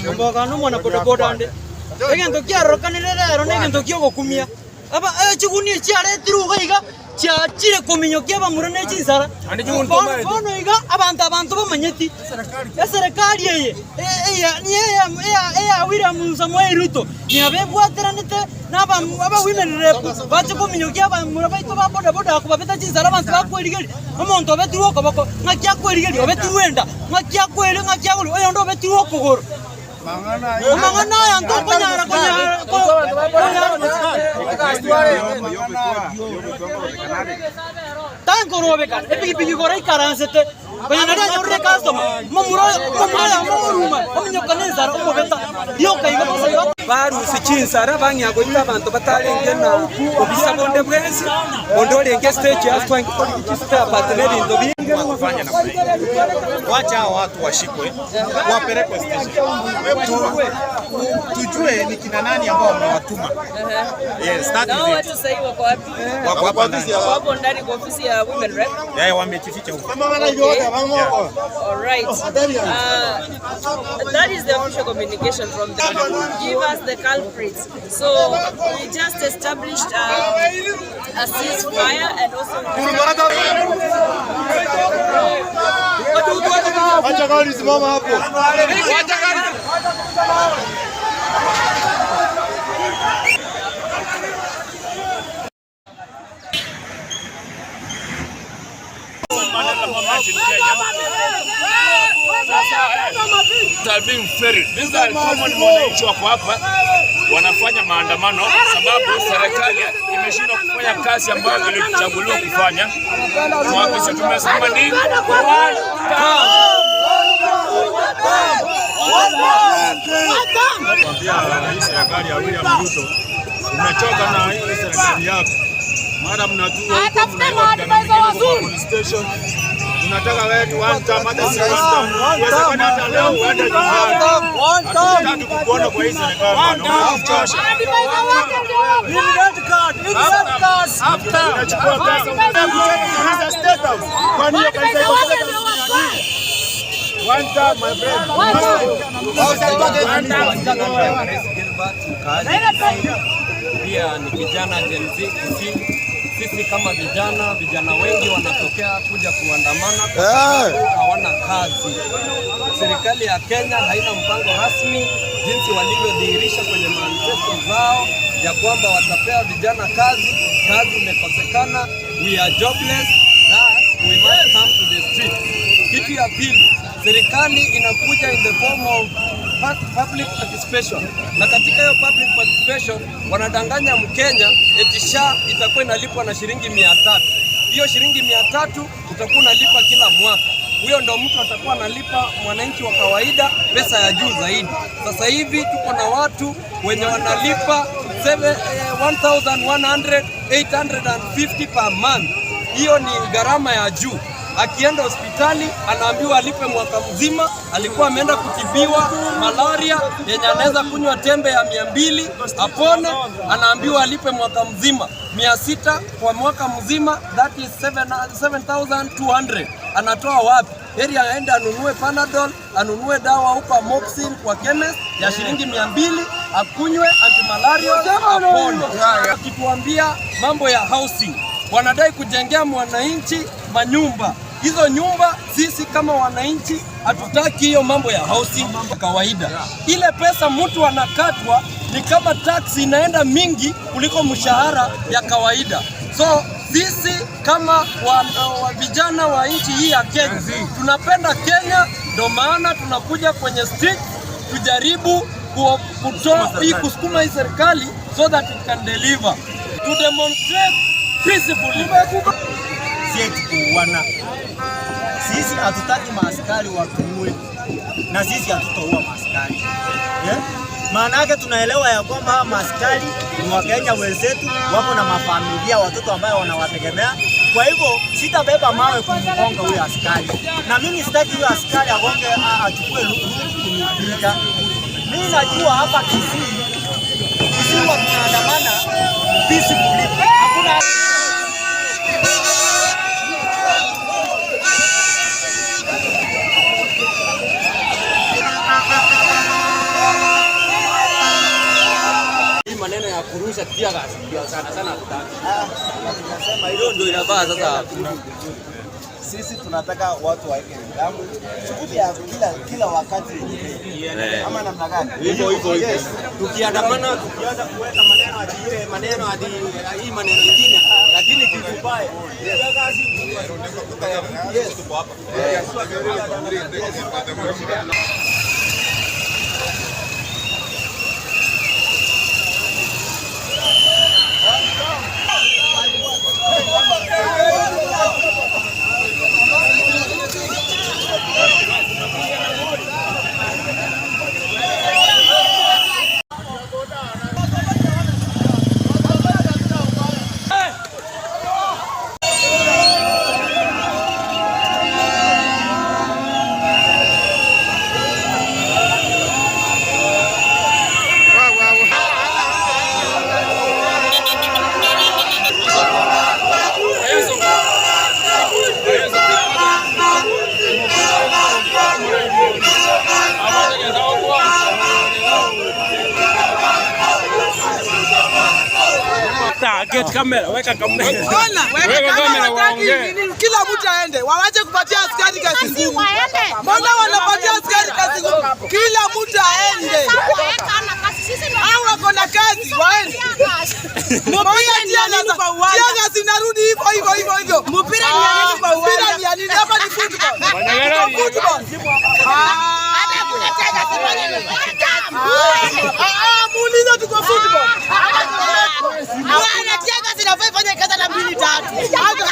Omogano omwana bodaboda ande, egento kiarorekanire rero na egento kiogokumia. Aba chigunia chiaretirwe iga iga chiachire kominyokia abamura ne chinsara. Bono bono iga abanto abanto bamanyeti eserekari eye eya William Samoei Ruto niabebwateranete na aba women rep bache kominyokia abamura baito ba bodaboda kobabeta chinsara abanto bakwerigeria. Omonto obetirwe okoboko, ng'aki akwerigeria? Obetirwe enda, ng'aki akweri ng'aki akoria? Oyonde obetirwe okogoro. Amang'ana aya ntokonyara konyara tankorobekana epikipiki igoro aikaransete konya nari anyorire ecustomer momura oyo momura oyomo omoruma ominyoka na ensara omobeta rioka igo bosa igo. Barusia chinsara bang'ea goita abanto batarenge na obisa bonde bwensi, onde orenge stage ase twange korigia chispare parts na ebinto binde. Kufanya namna hiyo, wacha hao watu washikwe, wapelekwe station, tujue ni kina nani ambao wamewatuma. Yes, that Na hao is it. watu sasa hivi wako wapi? Wako hapa ndani. Wapo ndani kwa ofisi ya Women Rep. Yeah, wamejificha huko. All right. That is the official communication from them. Give us the culprits. So we just established a ceasefire and also Acha gari simama hapo. Are being ferried. These are common wananchi wako hapa wanafanya maandamano sababu serikali imeshindwa kufanya kazi ambayo ilichaguliwa kufanya. Kwa sisi tumesema ni one term. Kuambia rais serikali ya William Ruto, umechoka na hiyo serikali yako. Mara mnajua huko mnaiba vijana wengine kwa police station. Tunataka wewe ni one term, hata si one term. Iwezekana hata leo uende nyumbani. Hatutaki kukuona kwa hii serikali bwana. Unatuchosha. Unachukua pesa unakuuliza State House. Kwani hiyo pesa iko State House? One term, my friend. One term. Gilbert mkaaji pia ni kijana Gen Z Kisii. Sisi kama vijana, vijana wengi wanatokea kuja kuandamana kwa sababu hawana kazi. Serikali ya Kenya haina mpango rasmi jinsi walivyodhihirisha kwenye manifesto zao ya kwamba watapea vijana kazi. Kazi imekosekana, we are jobless, thus we must come to the streets. Kitu ya pili, serikali inakuja in the form of public participation, na katika hiyo public participation wanadanganya Mkenya eti SHA itakuwa inalipwa na shilingi 300. Hiyo shilingi 300 utakuwa unalipa kila mwaka. Huyo ndo mtu atakuwa analipa mwananchi wa kawaida pesa ya juu zaidi. Sasa hivi tuko na watu wenye wanalipa 1100 850 per month. Hiyo ni gharama ya juu. Akienda hospitali anaambiwa alipe mwaka mzima. Alikuwa ameenda kutibiwa malaria yenye anaweza kunywa tembe ya 200 apone, anaambiwa alipe mwaka mzima 600 kwa mwaka mzima, that is 7200. Anatoa wapi? Heri aende anunue Panadol, anunue dawa huko Amoxil kwa chemist ya shilingi 200 akunywe antimalaria apone. Akituambia mambo ya housing, wanadai kujengea mwananchi manyumba. Hizo nyumba sisi kama wananchi hatutaki hiyo mambo ya housing ya kawaida. Ile pesa mtu anakatwa ni kama tax inaenda mingi kuliko mshahara ya kawaida. So sisi kama wa vijana wa nchi hii ya Kenya tunapenda Kenya, ndio maana tunakuja kwenye street tujaribu kutoa hii kusukuma hii serikali so that it can deliver to demonstrate peacefully. Si eti kuuana. Sisi hatutaki maaskari watuue na sisi hatutaua maaskari, yeah? Maana yake tunaelewa ya kwamba hawa maaskari ni Wakenya wenzetu, wako na mafamilia, watoto ambayo wanawategemea. Kwa hivyo sitabeba mawe kumgonga huyo askari, na mimi sitaki huyo askari agonge achukue rungu kunipiga. Mimi najua hapa Kisii, Kisii huwa tunaandamana peacefully, hakuna. Kurusha tear gas ndio sana sana hatutaki. Hiyo ndio inafaa sasa. Sisi tunataka watu waeke nidhamu, shughuli ya kila wakati ama namna gani? Hivyo hivyo hivyo. Yes. Tukiandamana tukianza kuweka maneno ati ile maneno ati hii maneno ingine, lakini kitu baya. Yes. Weka kamera waongee. Kila mtu aende, wawache kupatia askari kazi ngumu. Mbona wanapatia askari kazi ngumu? Kila mtu aende, au wako na kazi waende. Mbona tear gas inarudi hivyo hivyo hivyo hivyo? Mpira ni ya nini kwa uwanja? Mpira ni ya nini? Hapa ni football. Football. Ah, muulize tuko football. Bwana, tear gas inafaa ifanye kazi na mbili tatu. Hata